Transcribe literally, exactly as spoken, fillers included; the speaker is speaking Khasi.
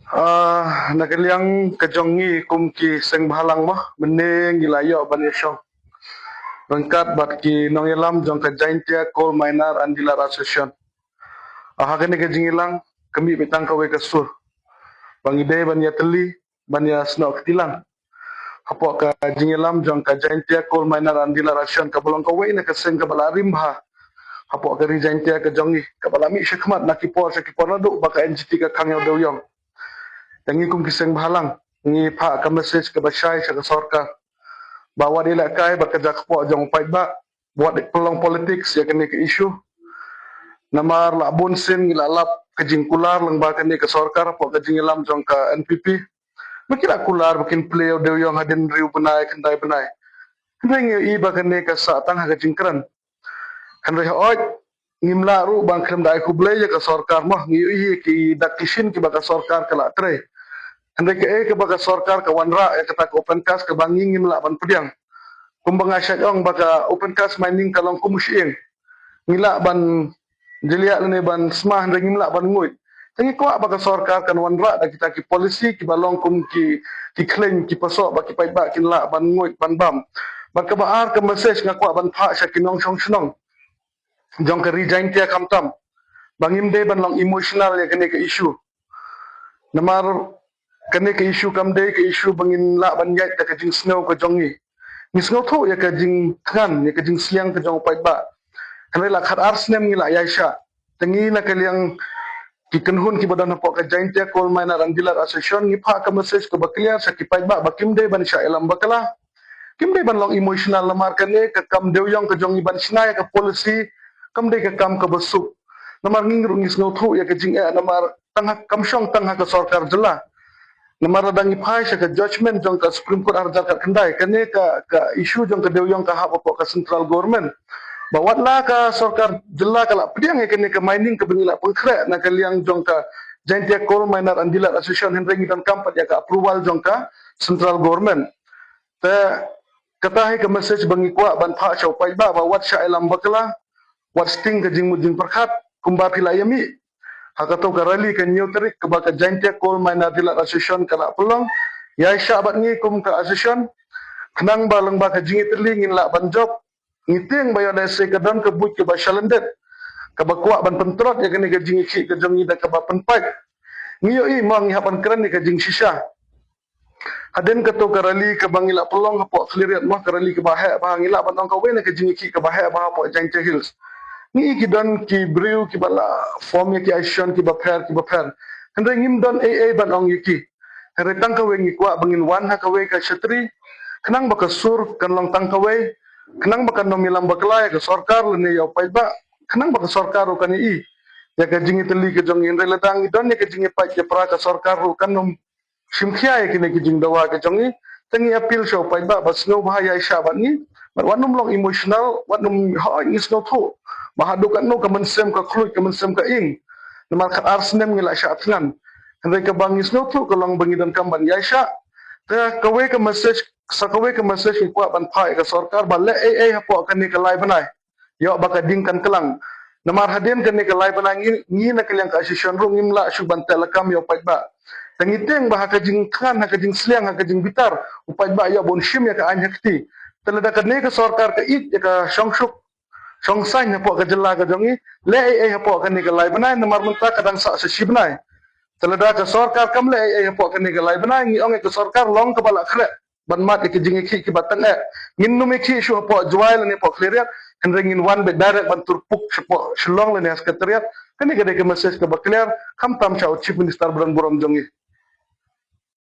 Ah, na ka liang ka jong ngi kum ki seng bhalang mo, mynne ngi la ïoh ban ïashong ryngkat bad ki nongïalam jong ka Jaintia Coal Miner and Dealer Association. Ah, ha kane ka jingïalang ka mih beit tang kawei ka sur ba ngi dei ban ïatylli, ban ïasnoh kti lang hapoh ka jingïalam jong ka Jaintia Coal Miner and Dealer Association, kaba long kawei na ka seng kaba la rim bha hapoh ka ri Jaintia ka jong ngi, kaba la mih shakhmat na ki por sha ki por naduh ba ka N G T ka khang ïa u dewïong. Te ngi kum ki seng bhalang ngi phah ka message kaba shai sha ka sorkar ba wat ïalehkai bad ka jakpoh jong u paidbah, wat pynlong politics ïa kane ka issue. Namar la bun sien ngi la lap ka jingkular lyngba kane ka sorkar hapoh ka jingïalam jong ka N P P. Ba ki la kular ba kin plie ïa u dewïong hadien hynriew bnai, khyndai bnai. Hynrei ngi ïohi ba kane ka sah tang ha ka jingkren. Hynrei hooid, ngim lah ruh ban khlem da ai khublei ïa ka sorkar mo, ngi ïohi ki dak ki shin kiba ka sorkar ka la trei. Hynrei kaei kaba ka sorkar ka wanrah ïa kata ka open cast kaba ngi ngim lah ban pdiang. Kumba nga shait ong ba ka open cast mining ka long kum u shyieng. Ngi lah ban jliah lane ban sma hynrei ngim lah ban nguid. Te ngi kwah ba ka sorkar kan wanrah da kita ki policy kiba long kum ki, ki khleiñ, ki pasoh ba ki paidbah kin lah ban nguid, ban bam. Bad kaba ar ka message nga kwah ban phah sha ki nongshong shnong jong ka ri Jaintia khamtam ba ngim dei ban long emotional ïa kane ka issue. Namar kane ka issue kam dei ka issue ba ngin lah ban ïaid da ka jingsngew ka jong ngi. Ngi sngewthuh ïa ka jingthngan, ïa ka jingsliang ka jong u paidbah. Hynrei la khat ar snem ngi la ïaishah. Te ngi na ka liang ki kynhun kiba don hapoh ka Jaintia Coal Miner and Dealer Association ngi phah ka message kaba clear sha ki paidbah ba kim dei ban shah ïalam bakla. Kim dei ban long emotional namar kane ka kam dewïong ka jong ngi ban shna ïa ka policy kam dei ka kam kaba suk. Namar ngi ruh ngi sngewthuh ïa ka jingeh namar tang ha, kam shong tang ha ka sorkar jylla. Namar lada ngi phai sha ka judgment jong ka Supreme Court arhajar khatkhyndai, kane ka, ka issue jong ka dewïong ka hap hapoh ka central government. Ba wat la ka sorkar jylla ka la pdiang ïa kane ka mining kaba ngi la pynkhreh na ka liang jong ka Jaintia Coal Miner and Dealer Association, hynrei ngi donkam pat ïa ka approval jong ka central government. Te kata hi ka message ba ngi kwah ban phah sha u paidbah ba wat shah ïalam bakla, wat sting ka jingmut jingpyrkhat kumba phi la ïa mih ha kato ka rally ka hynñiew tarik kaba ka Jaintia Coal Miner Dealer Association ka la pynlong. Ïaishah bad ngi kum ka association khnang ba lyngba ka jingïatylli ngin lah ban jop. Ngi tieng ba ïoh lehse ka don ka buit kaba shalyndet kaba kwah ban pyntrot ïa kane ka jingïakhih ka jong ngi da kaba pynpait. Ngi ïohi mo ngi hap ban kren ïa ka jingshisha. Hadien kato ka rally kaba ngi la pynlong hapoh Khliehriat mo, ka rally kaba heh bha, ngi lah ban ong kawei na ka jingïakhih kaba heh bha hapoh Jaintia Hills. Ngi ki don ki briew kiba la form ïa ki association kiba pher kiba pher. Hynrei ngim don ei ei ban ong ïa ki. Hynrei tang kawei ngi kwah ba ngin wan ha kawei ka shatri khnang ba ka sur kan long tang kawei, khnang ba kan ym ïalam bakla ïa ka sorkar lane ïa u paidbah, khnang ba ka sorkar ruh kan ïohi ïa ka jingïatylli ka jong ngi. Hynrei lada ngi don ïa ka jingïapait ïapra, ka sorkar ruh kan ym shim khia ïa kine ki jingdawa ki jong ngi. Te ngi appeal sha u paidbah ba sngewbha ïaishah bad ngi, bad wat nym long emotional, wat nym, hooid ngi sngewthuh ba haduh katno ka mynsiem ka khluit, ka mynsiem ka ing. Namar khat ar snem ngi la shah thngan. Hynrei kaba ngi sngewthuh ka long ba ngi donkam ban ïaishah. Te kawei ka message, sa kawei ka message ngi kwah ban phah ïa ka sorkar ba leh ei ei hapoh kane ka lai bnai. Ïoh ba ka ding kan klang. Namar hadien kane ka lai bnai ngi, ngi na ka liang ka association ruh ngim lah shuh ban teh lakam ïa u paidbah. Te ngi tieng ba ha ka jingthngan, ha ka jingsliang, ha ka jingbitar, u paidbah ïoh ban shim ïa ka aiñ ha kti. Te lada kane ka sorkar ka ïeit ïa ka shongsuk shongsaiñ hapoh ka jylla ka jong ngi, leh ei ei hapoh kane ka lai bnai, namar mynta ka dang sah sa shi bnai. Te lada ka sorkar kam leh ei ei hapoh kane ka lai bnai, ngi ong ïa ka sorkar long kaba la khreh ban mad ïa ki jingïakhih kiba tang eh. Ngin nym ïakhih shuh hapoh Jowai lane hapoh Khliehriat, hynrei ngin wan beit direct ban turpuk shapoh Shillong lane ha Secretariat. Kane ka dei ka message kaba clear, khamtam sha u Chief Minister ba don burom jong ngi.